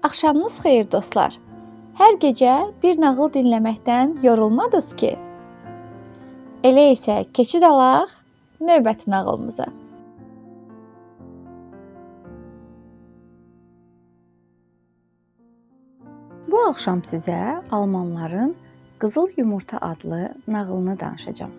Axşamınız xeyir dostlar. Hər gecə bir nağıl dinləməkdən yorulmadınız ki? Elə isə keçid alaq növbəti nağılımıza. Bu axşam sizə almanların Qızıl Yumurta adlı nağılını danışacağam.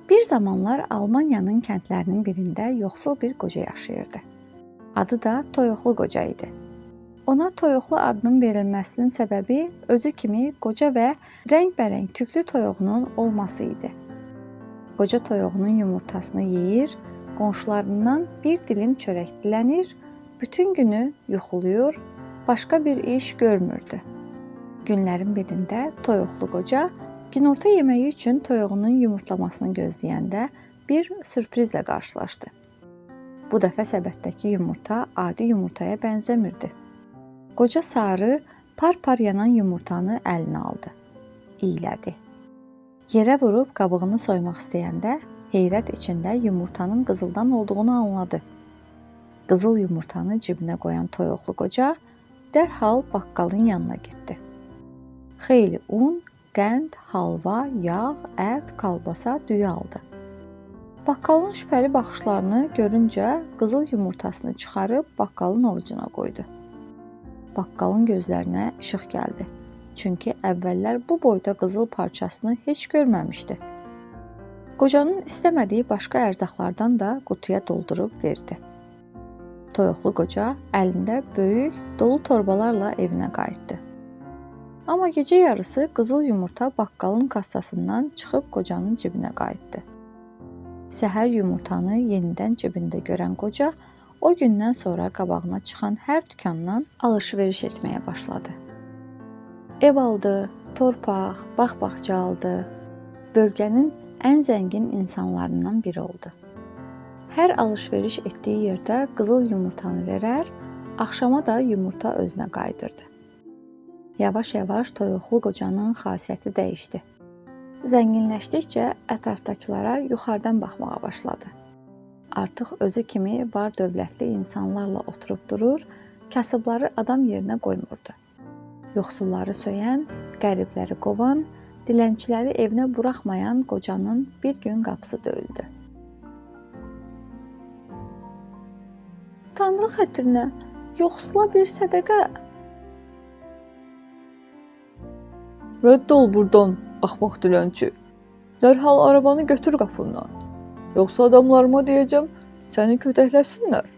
Bir zamanlar Almaniyanın kəndlərinin birində yoxsul bir qoca yaşayırdı. Adı da Toyuqlu qoca idi. Ona Toyuqlu adının verilməsinin səbəbi özü kimi qoca və rəngbərəng tüklü toyuğunun olması idi. Qoca toyuğunun yumurtasını yeyir, qonşularından bir dilim çörək dilənir, bütün günü yuxulayır, başqa bir iş görmürdü. Günlərin birində Toyuqlu qoca günorta yeməyi üçün toyuğunun yumurtlamasını gözləyəndə bir sürprizlə qarşılaşdı. Bu dəfə səbətdəki yumurta adi yumurtaya bənzəmirdi. Qoca sarı, par-par yanan yumurtanı əlinə aldı, iylədi. Yerə vurub qabığını soymaq istəyəndə heyrət içində yumurtanın qızıldan olduğunu anladı. Qızıl yumurtanı cibinə qoyan toyuqlu qoca dərhal baqqalın yanına getdi. Xeyli un, qənd, halva, yağ, ət, kolbasa, düyü aldı. Baqqalın şübhəli baxışlarını görüncə qızıl yumurtasını çıxarıb baqqalın ovucuna qoydu. Baqqalın gözlərinə işıq gəldi. Çünki əvvəllər bu boyda qızıl parçasını heç görməmişdi. Qocanın istəmədiyi başqa ərzaqlardan da qutuya doldurub verdi. Toyuqlu qoca əlində böyük, dolu torbalarla evinə qayıtdı. Amma gecə yarısı qızıl yumurta baqqalın kassasından çıxıb qocanın cibinə qayıtdı. Səhər yumurtanı yenidən cibində görən qoca o gündən sonra qabağına çıxan hər dükandan alış-veriş etməyə başladı. Ev aldı, torpaq, bağ-bağça aldı. Bölgənin ən zəngin insanlarından biri oldu. Hər alış-veriş etdiyi yerdə qızıl yumurtanı verər, axşama da yumurta özünə qayıdırdı. Yavaş-yavaş toyuqlu qocanın xasiyyəti dəyişdi. Zənginləşdikcə ətrafdakılara yuxarıdan baxmağa başladı. Artıq özü kimi var dövlətli insanlarla oturub durur, kasıbları adam yerinə qoymurdu. Yoxsulları söyən, qəribləri qovan, dilənçiləri evinə buraxmayan qocanın bir gün qapısı döyüldü. Tanrı xətrinə, yoxsula bir sədəqə. Rədd ol burdan, axmaq dilənçi. Dərhal arabanı götür qapımdan. Yoxsa adamlarıma deyəcəm, səni kötəkləsinlər.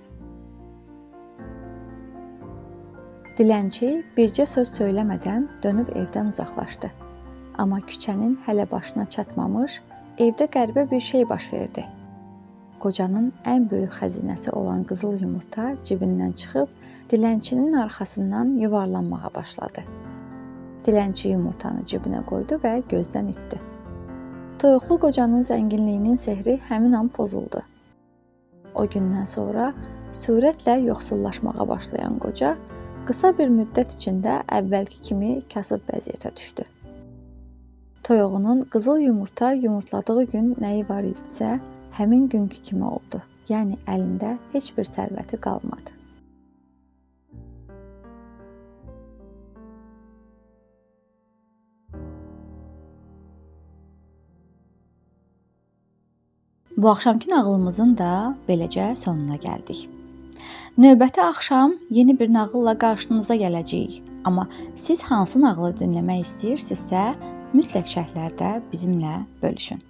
Dilənçi bircə söz söyləmədən dönüb evdən uzaqlaşdı. Amma küçənin hələ başına çatmamış, evdə qəribə bir şey baş verdi. Qocanın ən böyük xəzinəsi olan qızıl yumurta cibindən çıxıb dilənçinin arxasından yuvarlanmağa başladı. Dilənçi yumurtanı cibinə qoydu və gözdən itdi. Toyuqlu qocanın zənginliyinin sehri həmin an pozuldu. O gündən sonra sürətlə yoxsullaşmağa başlayan qoca qısa bir müddət içində əvvəlki kimi kasıb vəziyyətə düşdü. Toyuğunun qızıl yumurta yumurtladığı gün nəyi var idisə, həmin günkü kimi oldu. Yəni əlində heç bir sərvəti qalmadı. Bu axşamkı nağılımızın da beləcə sonuna gəldik. Növbəti axşam yeni bir nağılla qarşınıza gələcəyik. Amma siz hansı nağılı dinləmək istəyirsinizsə, mütləq şərhlərdə bizimlə bölüşün.